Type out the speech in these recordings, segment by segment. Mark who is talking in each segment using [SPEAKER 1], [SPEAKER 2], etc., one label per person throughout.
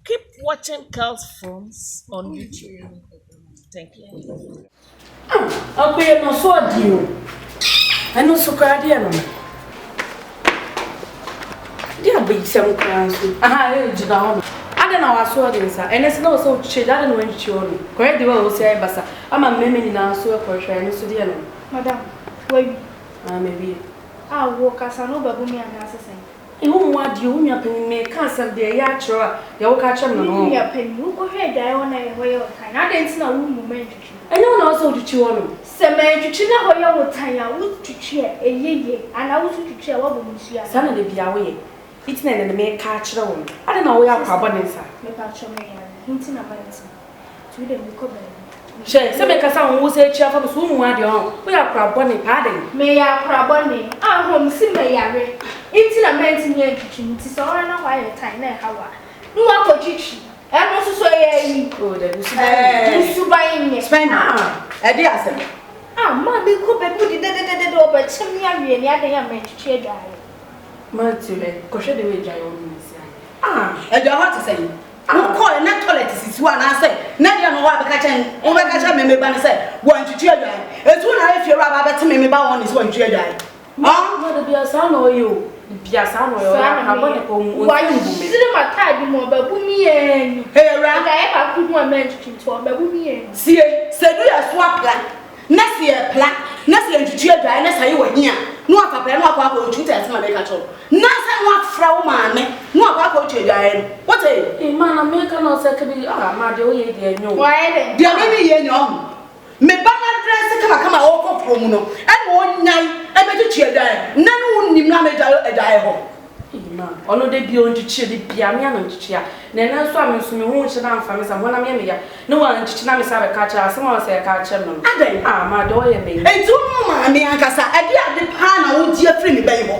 [SPEAKER 1] Keep watching Curls Films on YouTube. Thank you.
[SPEAKER 2] Ah, akoyɛ no so ɔden o. Ɛno nso koraa deɛ no no. Deɛ abayisɛm koraa nso. Aha, ɛyɛ gyina hɔ no. Adɛn na waso ɔden sa? Ɛnɛ sɛ na wɔ sɛ wotwitwi agya, adɛn na wantwitwi hɔ no? Kɔyɛ deɛ wɔ sɛ ayɛ basa. Ama mmarima nyinaa nso ɛkɔhwɛ, ɛno nso deɛ no.
[SPEAKER 3] Madam, wawie?
[SPEAKER 2] Ah, mawie.
[SPEAKER 3] Ah, wo kasa no wobɛbo me anaasɛ sɛn?
[SPEAKER 2] Wo mmoa deɛ wo nua panin meka asɛm deɛ ɛyɛ akyerɛ wo a deɛ woka kyerɛ me no
[SPEAKER 3] Me nua panin wokɔhwɛ adwaeɛ hɔ na ɛhɔ yɛ wo tan adɛn nti na wo mmu mantwitwi?
[SPEAKER 2] Ɛnyɛ wo na wosɛ wotwitwi hɔ nom.
[SPEAKER 3] Sɛ mantwitwi na hɔ yɛ wo tan a wotwitwi a ɛyɛ yie anaa wo nso twitwi a woabɔ me nsuo anaa?
[SPEAKER 2] Saa na da biara woyɛ nti na ɛnɛ no meka akyerɛ wo no adɛn na woyɛ akoa bɔne saa?
[SPEAKER 3] Mepakyɛw meyare nti na mantumi. Nti wo deɛ mekɔ baabi.
[SPEAKER 2] Hwɛ, sɛ mekasa ho wo sɛ akyi afa me so, wo mmu adeɛ ɔho, woyɛ akora bɔne paa dɛn?
[SPEAKER 3] Meyɛ akora bɔne? Aho, mese mɛyare nti na mantumi antwitwi mu, nti sɛ wohwɛ na hɔ ayɛ tan na ɛha wo a, ne woakɔ twitwi, ɛno nso so ɛyɛ ayi?
[SPEAKER 2] Oh dabi, wo suban nyɛ.
[SPEAKER 3] Wo suban nyɛ.
[SPEAKER 4] Spender, ɛde asɛm.
[SPEAKER 3] Ah, maa mekɔ baabi wode dɛdɛdɛdɛdɛ ɔbɛkyɛ me awie ne adɛn a mantwitwi adwaeɛ.
[SPEAKER 2] Matthew hwɛ, kɔhwɛ deɛ wei adwaeɛ hɔ no na ɛsi ayɛ. Ah!
[SPEAKER 4] Adwaeɛ hɔ te sɛn? Wokɔe na toilet sisi hɔ anaasɛ na deɛ no hɔ a bɛka kyɛn wobɛka kyerɛ me me ba no sɛ wantwitwi adwae enti wo na ayɛ fie wura ba bɛte me me ba wɔn ne sɛ wantwitwi adwae
[SPEAKER 2] ɔn. Ma da bia saa na ɔyɛ o bia saa na ɔyɛ ɔyɛ abrabɔ ne kɔ mu ɔnti mbu me.
[SPEAKER 3] Wayere m'ataade mu ɔbɛbu me ani.
[SPEAKER 4] Hey awura.
[SPEAKER 3] Adwaeɛ baako ho a mantwitwi nti ɔbɛbu me ani.
[SPEAKER 4] Sie sɛ du yɛ so apra na sɛ yɛ pra na sɛ yɛntwitwi adwae na sɛ ayɛ w'ahi a na wafa pra na wakɔ akɔ ntwi wote asɛm a meka kyerɛ wo na sɛ na wafrɛ wo maame na wakɔ akɔ ntwi adwaeɛ no wote.
[SPEAKER 2] Ee maa na meka na ɔsɛ ka bi ah maa deɛ woyɛ deɛ nyɛ o.
[SPEAKER 3] Wayɛ dɛn?
[SPEAKER 4] Deɛ me meyɛ nyɛ ɔho me ba no adrɛse kamakama a ɔrekɔ kurom no ɛna ɔnyae ɛbɛtwitwi adwaeɛ na ne wonim na medware adwaeɛ hɔ.
[SPEAKER 2] Ei ma, ɔno da bia ɔntwitwi da bia me a na metwitwi a, na ɛnɛ nso a me nso me ho nhyɛ da mfa me sa, me honam yɛ me ya, na wantwitwi na me san bɛka akyerɛ asɛm a ɔsɛ ɛka akyerɛ me no.
[SPEAKER 4] Adɛn?
[SPEAKER 2] Ah ma deɛ ɔyɛ me yi.
[SPEAKER 4] Enti wo ne wo maame ankasa, ɛdeɛn ade paa na wogye afiri me ba yi hɔ?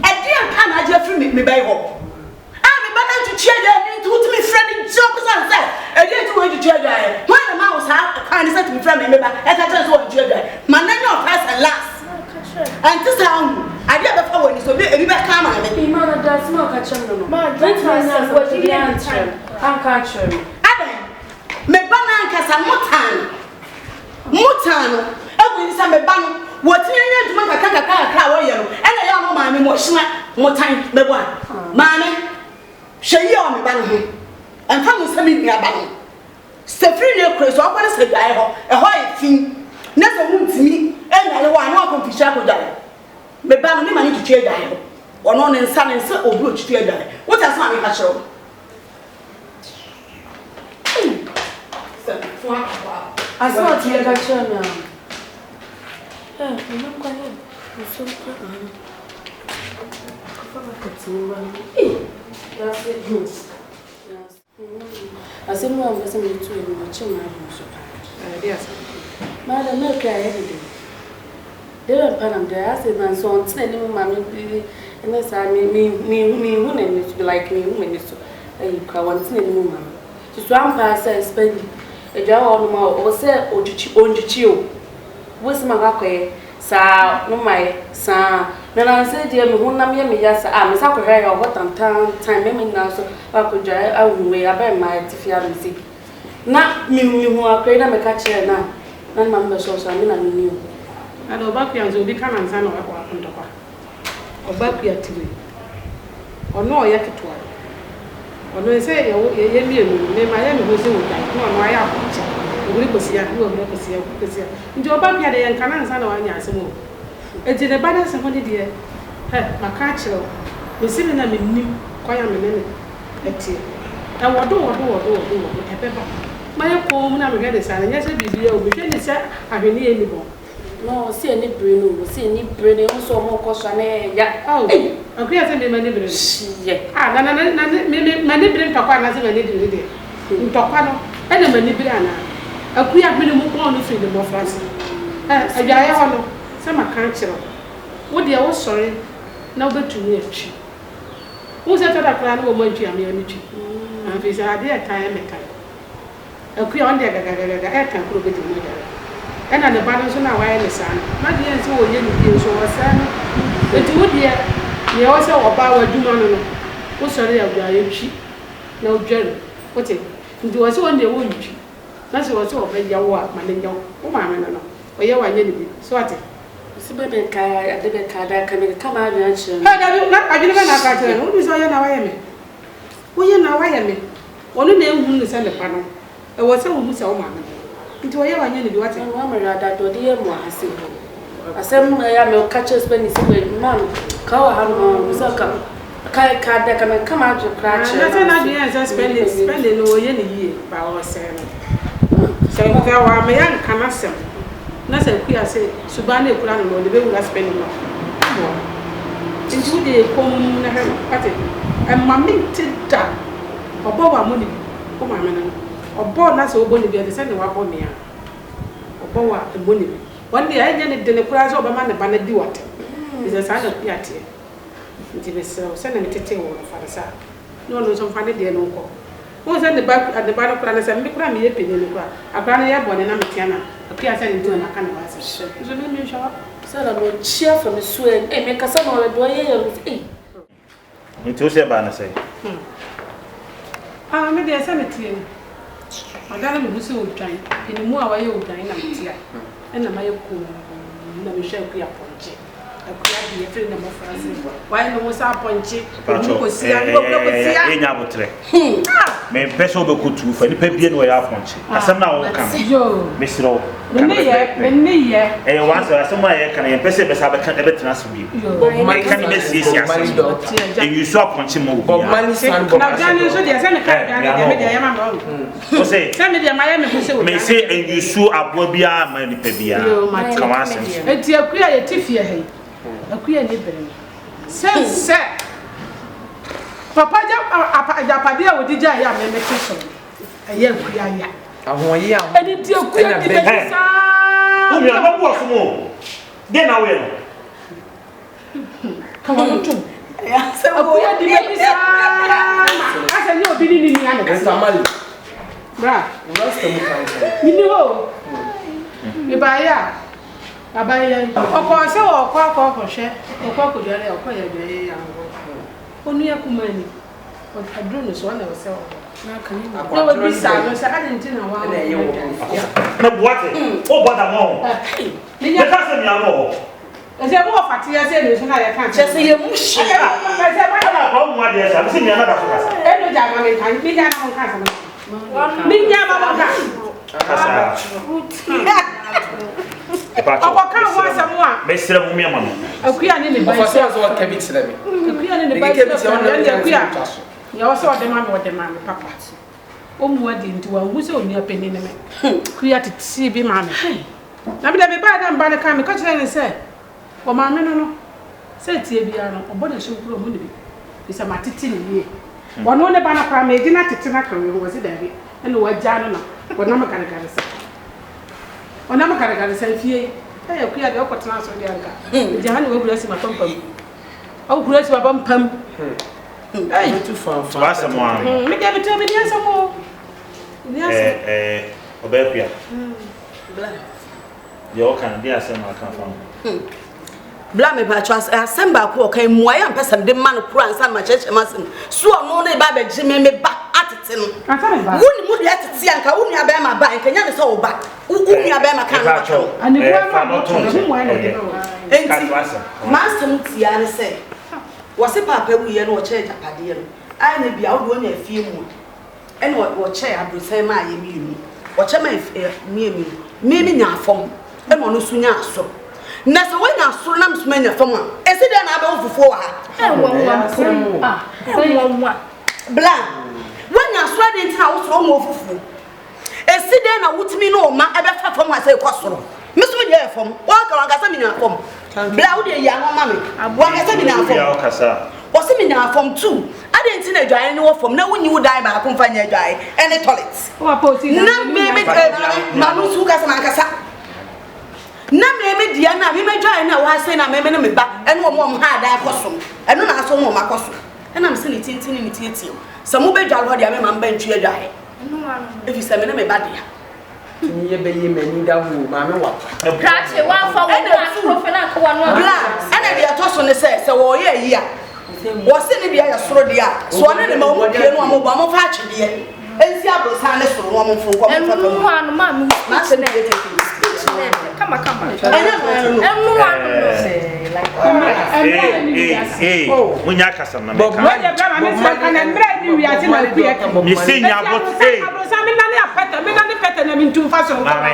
[SPEAKER 4] Ɛdeɛn paa na agye afiri me ba yi hɔ? A me ba no antwitwi adwaeɛ no nti wotumi frɛ no gyina bisa no sɛ, ɛdeɛn nti wantwitwi adwaeɛ? Hwan na ɛmaa wo saa kwan no sɛ tumi frɛ me me ba ɛka kyerɛ no sɛ wantwitwi adwaeɛ? Ma no nyɛ wo first and last. Ɛnte saa hu. Adeɛ a ɛbɛfa w'ani so, ebi bɛka ama me.
[SPEAKER 2] Ee, maa no da asɛm a ɔka kyerɛ me no no. Mɛtumi anya asɛm papa biara ankyerɛ me, anka akyerɛ me.
[SPEAKER 4] Adɛn? Me ba no ankasa, motan no. Motan no. Ɛkɔsi sɛ me ba no, watumi anya adwuma nkakra nkakra nkakra a ɔyɛ no, ɛna ɛyɛ a mo maame mo hyena, motan, meboa. Maame, hwɛ yie wɔ me ba no ho. Ɛmfa ho sɛ me nua ba no. Sɛ firi nnɛ kura yi, sɛ ɔkɔ ne sɛ dwaeɛ hɔ, ɛhɔ ayɛ fi, na sɛ wontumi nnware hɔ a, na wakɔ mfikyire akɔdware. Me ba no, mema no twitwi adwaeɛ hɔ. Ɔno, ne nsa, ne nsa obi ɔtwitwi adwaeɛ. Wote asɛm a meka kyerɛ wo no? Sɛ mfo akɔ a.
[SPEAKER 2] Asɛm a ɔtumi ka kyerɛ me a. Eh, me nkwa yɛ nsuo nkwa ano. Kɔfa bucket no ba. Ee, yɛase. Hmm. Asɛm bi a mepɛ sɛ mede to w'anim, ɛkyere m'adwene so paa.
[SPEAKER 5] Ɛde asɛm.
[SPEAKER 2] Madam, milk a ɛyɛ ne dɛ. Dɛ bɛn pa na mede ayɛ asɛ na nso ɔnte n'anim ma me bi ne saa me me me mehu n'ani so like mehu m'ani so ayi koraa wɔnte n'anim ma me. Susu ampa ara sɛ spaghetti adwa wɔ hɔnom a ɔwɔ sɛ ɔtwitwi ɔntwitwi o. Wobɛsi ma akɔ akɔyɛ saa no mayɛ saa na nansa yi deɛ me honam yɛ me ya saa a me sa kɔhwɛ ayɛ ɔhɔ tantantan mmarima nyinaa nso akɔ dware ahu wei abɛn mmaa ɛte fie ano si na me mehu akora yi na meka kyerɛ no a na ne maame bɛsɔɔ so a me na me ni o.
[SPEAKER 5] Na deɛ ɔba kua nso obi ka no ansa na wakɔ ntɔkwa. Ɔba kua tiri. Ɔno a ɔyɛ ketewa no, ɔno ɛsɛ yɛwo yɛyɛ mmienu no, me mayɛ me ho sɛ odwan na ɔno ayɛ apɔnkye, ohuri kɔsia na wahuri akɔsia, ohuri kɔsia. Nti ɔba kua deɛ yɛnka no ansa na wanya asɛm o. Nti ne ba no asɛm no deɛ, hɛ, maka akyerɛ wo, mese me na mennim kwan a me ne no teɛ. Ɛwɔ do wɔ do wɔ do wɔ do wɔ do, ɛbɛba. Mayɛ komm na mehwɛ no saa no, ɛnyɛ sɛ biribiara o, mehwɛ no sɛ ahweneɛ nni hɔ.
[SPEAKER 2] No ɔse ani bere no o ɔse ani bere no ehu sɛ ɔmo kɔ so a na ɛyɛ ya
[SPEAKER 5] Oh
[SPEAKER 2] ei.
[SPEAKER 5] Akua sɛ me m'ani bere no.
[SPEAKER 2] Hyeɛ.
[SPEAKER 5] Ah na na na na me me m'ani bere ntɔkwa anaasɛ m'ani bere deɛ ntɔkwa no ɛna m'ani bere anaa Akua hwene mu bɔn no firi ne mmɔfrase ɛ adwaeɛ hɔ no sɛ maka akyerɛ wo wo deɛ wo sɔre na wobɛtumi atwi wohu sɛ tɔda koraa no wɔ mu antwi a me ara metwi afei sɛ adeɛ ɛtan ɛmɛtan. Akua, ɔno deɛ gagagagaga ɛka koro bɛdi mu adware. Ɛna ne ba no nso no a wayɛ no saa no, n'adwene yɛ no sɛ ɔyɛ no yie nso ɔresɛe no. Enti wo deɛ, deɛ ɛwɔ sɛ ɔbaa w'adwuma no no, wosɔre a dwaeɛ twi. na wodware. Wote? Nti wɔse wɔn deɛ wɔntwi. Na sɛ wɔse wɔbɛyɛ wo a, ma no nyɛ wo. Wo maame no no, ɔyɛ wo a, nyɛ no bi. So wate?
[SPEAKER 2] Mese bɛ bɛka ade bɛka ade aka mekeka m'adwene akyerɛ no.
[SPEAKER 5] Hɛ, dabi, na adwene bɛn na aka akyerɛ no? Wonim sɛ ɔyɛ na wayɛ me. Woyɛ na wayɛ me. Ɔno na ɛnhunu no sɛ ne ba no. Ɛwɔ sɛ wohu sɛ wo maame no. Nti ɔyɛ wo a, nyɛ no bi, wate?
[SPEAKER 2] Mama wama adade ɔde yɛ mu ha sei hɔ. Asɛm ɛyɛ a meka kyerɛ sɛ ni sɛ wei mam ka wɔ ha no ma sɛ ka ka ka da ka meka m'adwene koraa kyerɛ
[SPEAKER 5] no. Na sɛ n'adwene yɛ sɛ spending spending no ɔyɛ ne yie ba ɔsɛe no. Sɛ sɛ wameyɛ anka n'asɛm na sɛ akua sɛ suban no ekura no no ɔde bɛwura spending mu a ɛmmoa. Nti wo deɛ yɛ komm na hwɛ no wate. Ɛmma mente da ɔbɔ wo a mo ne bi wo maame no no ɔbɔ na sɛ wobɔ ne bi a ɛte sɛ nea wabɔ me a ɔbɔ wo a mmɔ ne bi. Ɔno deɛ ɛnyɛ ne dene koraa sɛ ɔbɛma ne ba no adi wo atɛm, efisɛ saa na Akua teɛ. Nti mesrɛ wo, sɛdeɛ metetee wo no, fa no saa, na ɔno nso mfa ne deɛ no nkɔ. Wohu sɛ ne ba ne ba no koraa no, sɛ me koraa a meyɛ panin no koraa, akwadaa no yɛ bɔne na metea no a, Akua sɛ ne nti na maka ne ho asɛm. Nso me menhwɛ hɔ.
[SPEAKER 2] Sɛ na ɔkyia fa me so ɛ, ei mekasa na ɔyɛ deɛ ɔyɛ yɛ no, ei.
[SPEAKER 6] Nti wo sɛ ɛbaa no sɛn?
[SPEAKER 5] Hmm. Ah, me deɛ sɛ meteɛ ni. Madane me ho sɛ odwan. Animu a wayɛ odwan na mete a, ɛna mayɛ komm na mehwɛ Akua apɔnkye. Akua deɛ firi ne mmɔfra ase. Wayɛ ne ho sɛ apɔnkye. Ɔhunu kɔsia, ne wahunu kɔsia.
[SPEAKER 6] Yɛnya abotrɛ. Mempɛ sɛ wobɛkɔ tu fa nipa bie na ɔyɛ apɔnkye. Asɛm no a woka no, mesrɛ wo.
[SPEAKER 5] Me nneyɛɛ, me nneyɛɛ.
[SPEAKER 6] Ɛyɛ w'asɛm, asɛm a yɛka no yɛmpɛ sɛ yɛbɛsa bɛka ɛbɛtena ase bio. Meka ne bɛsiesie asɛm no. Ɛnwusu apɔnkye ma obiara.
[SPEAKER 5] Na dwane nso deɛ sɛ meka dwane deɛ me deɛ ɛyɛ ma me ɔho.
[SPEAKER 6] Wo se,
[SPEAKER 5] Sɛ me deɛ mayɛ me ho sɛ odwane.
[SPEAKER 6] Mese ɛnwusu aboa biara ma nipa biara. Ka w'asɛm so.
[SPEAKER 5] Enti Akua yɛte fie ha yi, Akua nni bere no. Sɛ sɛ papa gya agyapadeɛ a wɔde gyaeɛ a me mete so no, ɛyɛ Akua ya.
[SPEAKER 7] Ahoɔyea ho
[SPEAKER 5] Ɛno nti Akua
[SPEAKER 7] ɛna
[SPEAKER 5] di
[SPEAKER 7] bɛ.
[SPEAKER 5] m'akyi saa.
[SPEAKER 6] Wo nua bɛbu ɔsom o. Deɛ na woyɛ no.
[SPEAKER 5] Ka wɔn tom. Akua di m'akyi saa ma asɛ nyɛ obi ne ne nua na ɛte.
[SPEAKER 7] Ntamale.
[SPEAKER 5] Bra.
[SPEAKER 7] Rasta mu kankan.
[SPEAKER 5] Menni hɔ o. Mebaeɛ a, abayewa yi. Ɔkɔɔ sɛ ɔrekɔ akɔ akɔhwɛ, ɔkɔ akɔdware a, ɔkɔeɛ adwareɛ yi anwɔ. Onua kumaa ni, aduru no so, ɔna ɛwɔ sɛ ɔwɔ. Na wabisa no sɛ adɛn nti na wankɔ adwareɛ.
[SPEAKER 6] Na bua te, wobɔ dam ɔ. Meka sɛ nua no wɔ hɔ.
[SPEAKER 5] Ɛsɛ mo wɔ fateɛ sɛ ne nso na yɛka
[SPEAKER 4] kyerɛ sɛ yɛ mu hye.
[SPEAKER 5] Ɛsɛ mo
[SPEAKER 6] ɛna akɔ mu adeɛ sa mese nua no da so kasa.
[SPEAKER 5] Ɛno gya ma menka menya na mo nka asɛm no. Menya ma mo nka.
[SPEAKER 6] Kasa.
[SPEAKER 5] Ɔkɔka ho asɛm a.
[SPEAKER 6] Mesrɛ mo mmiama no.
[SPEAKER 5] Akua ne ne ba.
[SPEAKER 7] Ɔfa sɛ ɔsɛ ɔka bi kyerɛ me.
[SPEAKER 5] Akua ne ne ba. Akua. Nea ɔsɛ ɔde ma me ɔde ma me papa. Ɔmmu adi nti wanhu sɛ onua panin ne me. Akua tetee bi maa me. Na me deɛ mebaeɛ na me ba no kae, meka kyerɛɛ no sɛ, Ɔmaame no no, sɛ ɛteɛ biara no, ɔbɔ n'asom koraa ɔmmu no bi, ɛfiri sɛ matete no yie. Ɔno ne ba no koraa, megye no atete no aka wei ho, ɔse daabi, ɛna wagyaa no na ɔnam garegaresa. Ɔnam garegaresa mfie yi. Ɛyɛ Akua deɛ ɔkɔtena asɔre deɛ anka, megya ha na wahuri asi m'apampam. Ɔhuri asi m'apampam. Ei!
[SPEAKER 6] W'asɛm ara no.
[SPEAKER 5] Me deɛ metaa menni asɛm o. Menni asɛm.
[SPEAKER 6] Ɛɛ, ɔbaa Akua.
[SPEAKER 4] Bla.
[SPEAKER 6] Deɛ ɔka no, deɛ asɛm na aka afa ho?
[SPEAKER 4] Bla mepakyɛ asɛm baako ɔka mmuaeɛ a mpɛ sɛ mede ma no koro ansa na makyerɛkyerɛ m'asɛm so ɔno ne ba abɛgye me me ba atete no wo ne mu deɛ tete a nka wo nua bɛrima ba nka nya ne sɛ wo ba wo nua bɛrima ka no bɛka wo enti m'asɛm tia ne sɛ wɔse paapa wuiɛ no wɔkyɛ agyapadeɛ no anyɛ bia wode wonya afie mu a ɛna wɔkyɛɛ aborosan maa yɛ mmienu wɔkyɛ maa mmienu me me nyaa fam ɛna ɔno nso nyaa soro na sɛ woanya soro na mesoma anya fam a ɛsi dɛn na abɛwo fufuo wɔ ha bla woanya soro adeɛ nti na wo soro wo fufuo Esi dɛn na wotumi ne wo mma bɛfa fam ha sɛ kɔ soro? Me nso me deɛ yɛ fam. Wɔka wankasa menyaa fam. Bla wo deɛ yi ano ma me. Wankasa menyaa fam. Wɔse menyaa fam tu. Adɛn nti na adwaeɛ no wɔ fam na wonyi wo dan baako mfa nyɛ adwaeɛ ɛne toilet? Na me me ma no nso kasa mankasa. Na me me deɛ na me m'adwaeɛ no a wɔasɛe na me me ne me ba ɛne wɔn a wɔn ha adan kɔ so no ɛno na asɔ wɔn akɔ so. Ɛna me sɛ ne tenten ne ne tietie. Sɛ mobɛdware hɔ deɛ me ma mba ntwi adwaeɛ. Ɛfiri sɛ me ne me ba dea.
[SPEAKER 7] Tumi yɛ bɛyɛ m'ani da hɔ o, maame wapa.
[SPEAKER 3] Krakye wamfa wo ho atorofo no anka w'ano a.
[SPEAKER 4] Bla, ɛna deɛ ɛtɔ so ne sɛ, sɛ wɔreyɛ ayi a, Wɔse ne deɛ yɛ soro deɛ a, so ɔne ne ma wɔn pie no wɔn bɔ wɔn fa atwedeɛ nsi aborosan ne soro wɔn mforo nkɔ wɔn fa fam.
[SPEAKER 3] Ɛnu ano maa mi
[SPEAKER 4] speech
[SPEAKER 3] nɛ speech nɛ kama kama.
[SPEAKER 4] Ɛnyɛ no no.
[SPEAKER 3] Ɛnu ano no.
[SPEAKER 6] Ee ee munya akasa na meka. Mesi nya abot ee. Maame.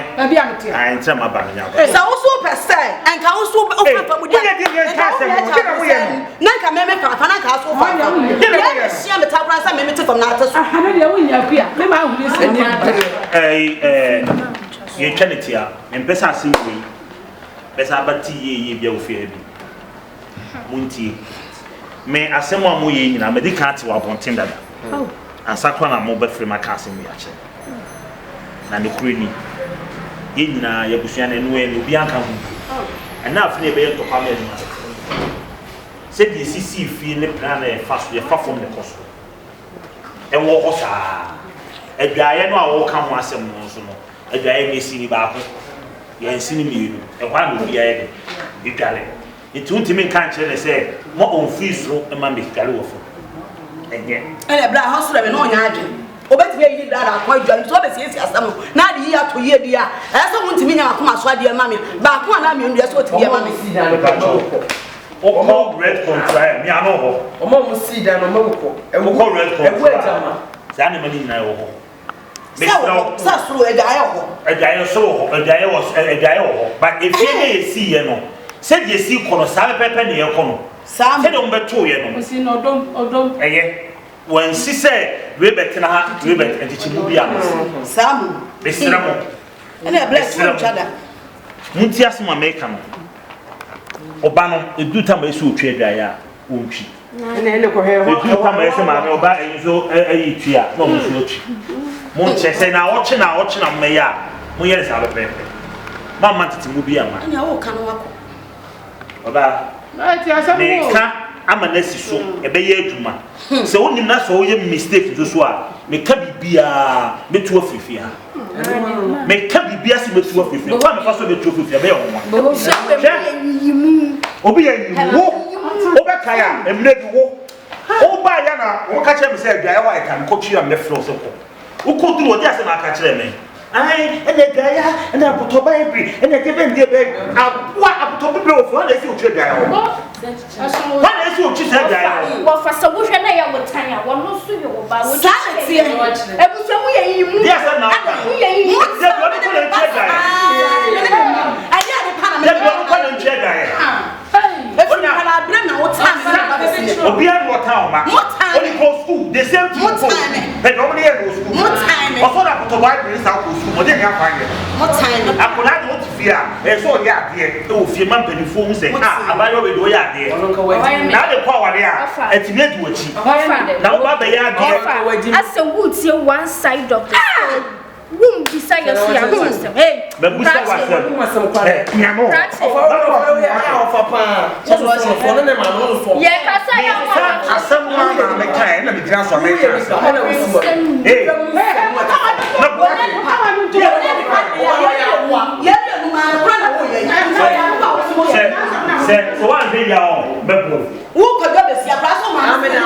[SPEAKER 6] Ayi ntina ma ba no nya abot.
[SPEAKER 4] Sɛ woso pɛ sɛ nka woso wofa fam di. Nka wo yɛ kyɛ aborosan na nka meme fa fa na nka aso fa fa. Yɛ na hyia me takora sɛ meme te fam na ate so.
[SPEAKER 6] Ɛyi ɛɛ yɛtwa ne tia mempɛ sɛ asɛm wei bɛsa aba ti yie yie bia wɔ fie ha bi. Montie. Me asɛm a moyɛ yi nyinaa madi kan ate wɔ abɔnten dada. Ansa koraa na mobɛfrɛ me aka asɛm yi akyerɛ me. Na nokorɛ ni, yɛn nyinaa yɛn abusua no ɛno ara ni, obiara nka ho mpo. Ɛnnɛ afe no yɛbɛyɛ ntɔkwa ama anim atete. Sɛdeɛ ɛsisii fie ne plan a yɛfa so, yɛfa fam na ɛkɔ soro. Ɛwɔ hɔ saa. Adwaeɛ no a wɔreka ho asɛm no nso no, adwaeɛ no yɛsii no baako, yɛansi no mmienu. Ɛhɔ ara na obiara yɛ dɛ, ɛdware. Nti wontumi nka nkyerɛ no sɛ ma ɔmfiri soro mma mmɛdware wɔ fam. Ɛnyɛ.
[SPEAKER 4] Ɛna ɛberɛ a ɛhɔ soro ɛme na ɔnyɛ adwene. Ɔbɛtumi ayi ne bra baako adware nti ɔbɛsiesie asɛm no na ade yie atɔ yie deɛ a, ɛyɛ sɛ wontumi nya w'akoma so adeɛ ma me a, baako anaa mmienu deɛ ɛsɛ ɔtumi yɛ ma me.
[SPEAKER 6] Wokɔ red contra mia no hɔ.
[SPEAKER 7] Ɔmo a ɔmo sii dan no ɔmo awu kɔ.
[SPEAKER 6] Wokɔ red contra saa nneɛma no nyinaa ɛwɔ hɔ.
[SPEAKER 4] Sɛ wɔ hɔ, sɛ soro adwaeɛ wɔ hɔ.
[SPEAKER 6] Adwaeɛ soro wɔ hɔ, adwaeɛ wɔ adwaeɛ wɔ hɔ. But efie no a yɛsii yɛ no, sɛdeɛ esi kɔ no, saa pɛpɛɛpɛ na yɛkɔ no.
[SPEAKER 4] Saa
[SPEAKER 6] Sɛdeɛ wɔn bɛtoo yɛ no.
[SPEAKER 5] Osi no ɔdɔm ɔdɔm.
[SPEAKER 6] Ɛyɛ. Wɔansi sɛ wei bɛtena ha, wei bɛtena nkyekyɛmu bi ama.
[SPEAKER 4] Saa mu.
[SPEAKER 6] Mesrɛ mo.
[SPEAKER 4] Ɛna ɛbrɛ ɛto ntwa da.
[SPEAKER 6] Montie asɛm a meka no. Ɔba no, ɛduru tam a ɛsɛ ɔtwi adwaeɛ a, ɔntwi. Ɛduru tam a ɛsɛ maame ɔba ɛyi nso ɛyi twi a, na ɔno nso atwi. Monkyɛ sɛ na ɔkye na ɔkye na mommɛyɛ a, monyɛ no saa pɛpɛɛpɛ. Mamma ntete mu bi amma.
[SPEAKER 4] Ɛnea woka no wakɔ.
[SPEAKER 6] Ɔbaa, meka ama no asi so, ɛbɛyɛ adwuma. Sɛ wonim na sɛ woyɛ mistake nso so a, meka biribiara, mɛtu afiri fie ha. Meka biribiara sɛ mɛtu afiri fie. Kwan a mefa so mɛtu afiri fie ha, ɛbɛyɛ nwanwa. Hwɛ, obi yɛ nyiyimu. Wo, wobɛkae a, mmerɛ bi wo, wobaeɛ na woka kyerɛ me sɛ adwaeɛ hɔ a ɛka me kɔtwi a mɛfrɛ wo sɛ kɔ. Wokɔduru hɔ, deɛ asɛm a aka kyerɛɛ me? Ae, ɛna adwaeɛ ha, ɛna apotɔ bɛɛbiri, ɛna ɛdeɛ bɛn deɛ bɛn. Aboa apotɔ bebree wɔ fie, hwan na ɛsi otwi adwaeɛ hɔ? Hwan na ɛsi otwi saa adwaeɛ hɔ?
[SPEAKER 3] Wɔfa sɛ wohwɛ na ɛyɛ wo tan a, wɔno nso yɛ wo ba.
[SPEAKER 4] Saa na ɛteɛ.
[SPEAKER 3] Abusua mu yɛ yiyi mu.
[SPEAKER 6] Deɛ asɛm na ɔka.
[SPEAKER 3] Mu yɛ yiyi.
[SPEAKER 6] Deɛ bi ɔno kɔ na ntwi adwaeɛ.
[SPEAKER 4] Ɛyɛ ade pa na
[SPEAKER 6] Deɛ bi ɔno kɔ na ntwi adwaeɛ.
[SPEAKER 4] Efiri nkwadaa berɛ na wotaa me na ba bɛsi nnɛ.
[SPEAKER 6] Obiara na ɔtaa ɔma.
[SPEAKER 4] Motaa me.
[SPEAKER 6] Ɔde kɔɔ sukuu the same thing kɔ.
[SPEAKER 4] Motaa me.
[SPEAKER 6] Pɛdeɛ ɔmo de yɛ no wɔ sukuu.
[SPEAKER 4] Motaa me.
[SPEAKER 6] Ɔsɔ na akɔtɔ bible ne saa kɔɔ sukuu mu ɔde nyɛ akwan yɛ.
[SPEAKER 4] Motaa me.
[SPEAKER 6] Akwadaa deɛ ɔte fie a ɛyɛ sɛ ɔyɛ adeɛ ɛwɔ fie ma mpanimfoɔ hu sɛ ah abaayewa wei deɛ ɔyɛ adeɛ. Na ade kɔ aware a ɛtumi adi w'akyi. Na wo ba bɛyɛ adeɛ.
[SPEAKER 3] Asɛ wotie one side of the story. Wombisa yɛ so yɛ ho asɛm. Hey,
[SPEAKER 6] Mabisa w'asɛm. Ɛ nya no.
[SPEAKER 3] Yɛ kasa yɛ ho
[SPEAKER 6] Meka asɛm no a maame kae ɛna megyina so a meka asɛm. Ee. Na boa Sɛ sɛ sɛ woanhwɛ yie a ɔ mɛbɔ wo.
[SPEAKER 4] Wo kɔdɔ bɛsi akora so maame sɛ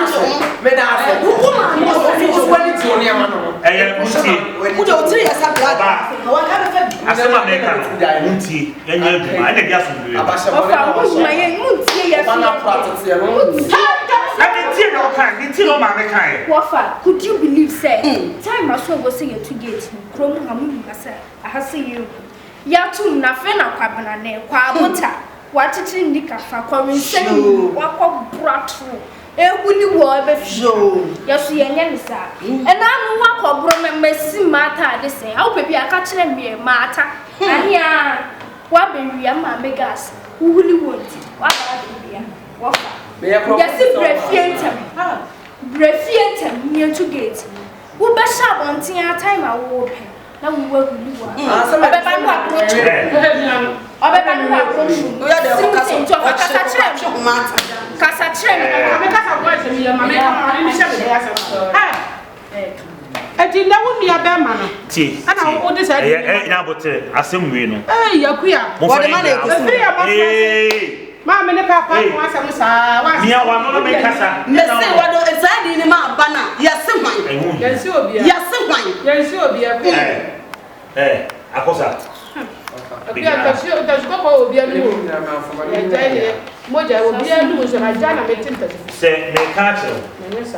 [SPEAKER 7] Meda ase.
[SPEAKER 4] Wo wo maame wɔ so
[SPEAKER 7] Wo so wani ti nneɛma no ho.
[SPEAKER 6] Ɛyɛ ntie.
[SPEAKER 4] Wo de otiri yɛ sa bla.
[SPEAKER 6] Ɔbaa.
[SPEAKER 4] Wanka bɛfa bi.
[SPEAKER 6] Asɛm a mɛka no, montie, yɛnyɛ adwuma, ɛna ɛde asomdwoeɛ ba.
[SPEAKER 3] Ɔfa wo ma yɛn montie yɛ
[SPEAKER 7] Ɔba no apra teteɛ no.
[SPEAKER 6] Ɛne ntie na ɔkae, ne ntie na ɔmaame kaeɛ.
[SPEAKER 3] Wɔfa, could you believe sɛ time aso a ɛwɔ sɛ yɛtu gate no, kurom ha mo nim ha sɛ aha sɛ yɛnhu. Yɛatom na afei na Kwabena ne Kwabota wakyekyere nika fa kɔwensɛn mu wakɔ boro atoro ehu ni wɔ ɛbɛ fie ha yɛso yɛnyɛ ne saa ɛna ano wakɔ boro me masi m'ataade sɛn awo pɛ bi aka kyerɛ meɛ maata ane a wabɛ wia maame gas wohu ni wɔ nti waba abɛ wia wɔfa yɛsi brɛ fie ntɛm brɛ fie ntɛm yɛntu gate wobɛhyɛ abɔnten a time a wowɔ pɛ na wo wahu ni wa ɔbɛba no approach ɔbɛba no approach simple nti ɔfa kasa kyerɛ me kasa kyerɛ me
[SPEAKER 5] me kasa kɔ ɛsɛ mi yɛ ma me kama me hyɛ me bɛyɛ asɛm ɛ ɛti ndɛ wo nua bɛrima no
[SPEAKER 6] tie
[SPEAKER 5] ɛna wo de saa
[SPEAKER 6] ɛyɛ ɛ nya abotere asɛm wei no
[SPEAKER 5] ɛy akuya
[SPEAKER 6] wɔde ma na ekosi
[SPEAKER 5] efiri yɛ ma
[SPEAKER 6] ee.
[SPEAKER 5] Maame ne paapa ho asɛm saa.
[SPEAKER 6] Mia w'ano na menkasa.
[SPEAKER 4] Mese wɔde saa din no ma aba no a, yɛse hwan?
[SPEAKER 5] Yɛnse obia.
[SPEAKER 4] Yɛse hwan?
[SPEAKER 5] Yɛnse obia.
[SPEAKER 6] Ɛɛ, Akosa.
[SPEAKER 5] Akua, ntasuo, ntasu kɔkɔɔ wɔ obia no mu o. Yɛgyae deɛ, mogya wɔ obia no mu nso, agya na mete ntasu.
[SPEAKER 6] Sɛ meka akyerɛ wo,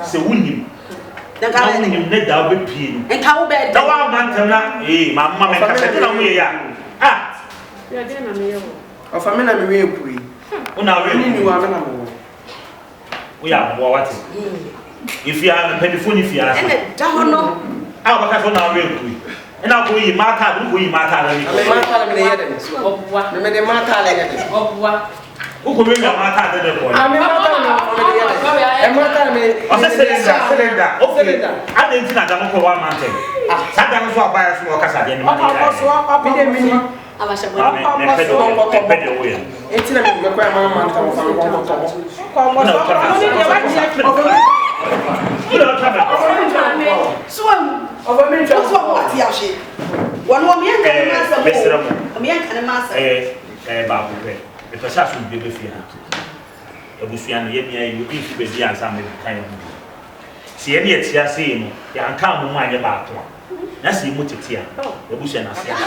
[SPEAKER 6] sɛ wonim, na wonim ne da wobɛpie no,
[SPEAKER 4] Nka wobɛyɛ
[SPEAKER 6] na woamma ntɛm na, ee, mamma menkasa, ɛdeɛ na woyɛ yɛ a, ah.
[SPEAKER 5] Ɛdeɛ na meyɛ wɔ.
[SPEAKER 7] Ɔfa me na me wɛn kue.
[SPEAKER 6] Wo na wɛn
[SPEAKER 7] kue. Ni wa me na me wɔ.
[SPEAKER 6] Wo yɛ aboa wate. Efi a mpanyinfoɔ ni fi ase.
[SPEAKER 4] Ɛna da hɔ no.
[SPEAKER 6] A wɔbɛka sɛ wo na wɛn kue. Ɛna akɔ yi maa taade wokɔ yi maa taade ne.
[SPEAKER 7] Ame maa taade me ne yɛ dɛ.
[SPEAKER 1] Ɔboa.
[SPEAKER 7] Me me de maa taade yɛ dɛ.
[SPEAKER 1] Ɔboa.
[SPEAKER 6] Wokɔ wɛn maa taade ne kɔ.
[SPEAKER 7] Ame maa taade me ne yɛ dɛ. Ɛmaa taade me.
[SPEAKER 6] Ɔsɛ cylinder cylinder. Okay. Adɛn nti na da no kɔ wa mantɛn. Saa da no so abaayɛ so na ɔkasa deɛ ne ma ne yɛ ayɛ.
[SPEAKER 7] Me de me ni.
[SPEAKER 6] Mepɛ deɛ woyɛ.
[SPEAKER 7] Enti na mekɔ ɛma ama ntam fa mekɔ nkɔtɔ hɔ.
[SPEAKER 4] So wɔn ate ahwe. Wɔn wɔn yɛn nka ne ma asɛm o. Wɔn yɛn nka ne ma asɛm.
[SPEAKER 6] Ɛɛ baako pɛ. Mepɛ sɛ asomdwe bɛ fie ha. Abusua no yɛn nua yi obi nfi baabi ansa mɛka yɛn ho bi. Sɛ yɛne yɛte ase yi no yɛanka amomu anyɛ baako a. Na sɛ emu tete a, yɛabusua no ase ase.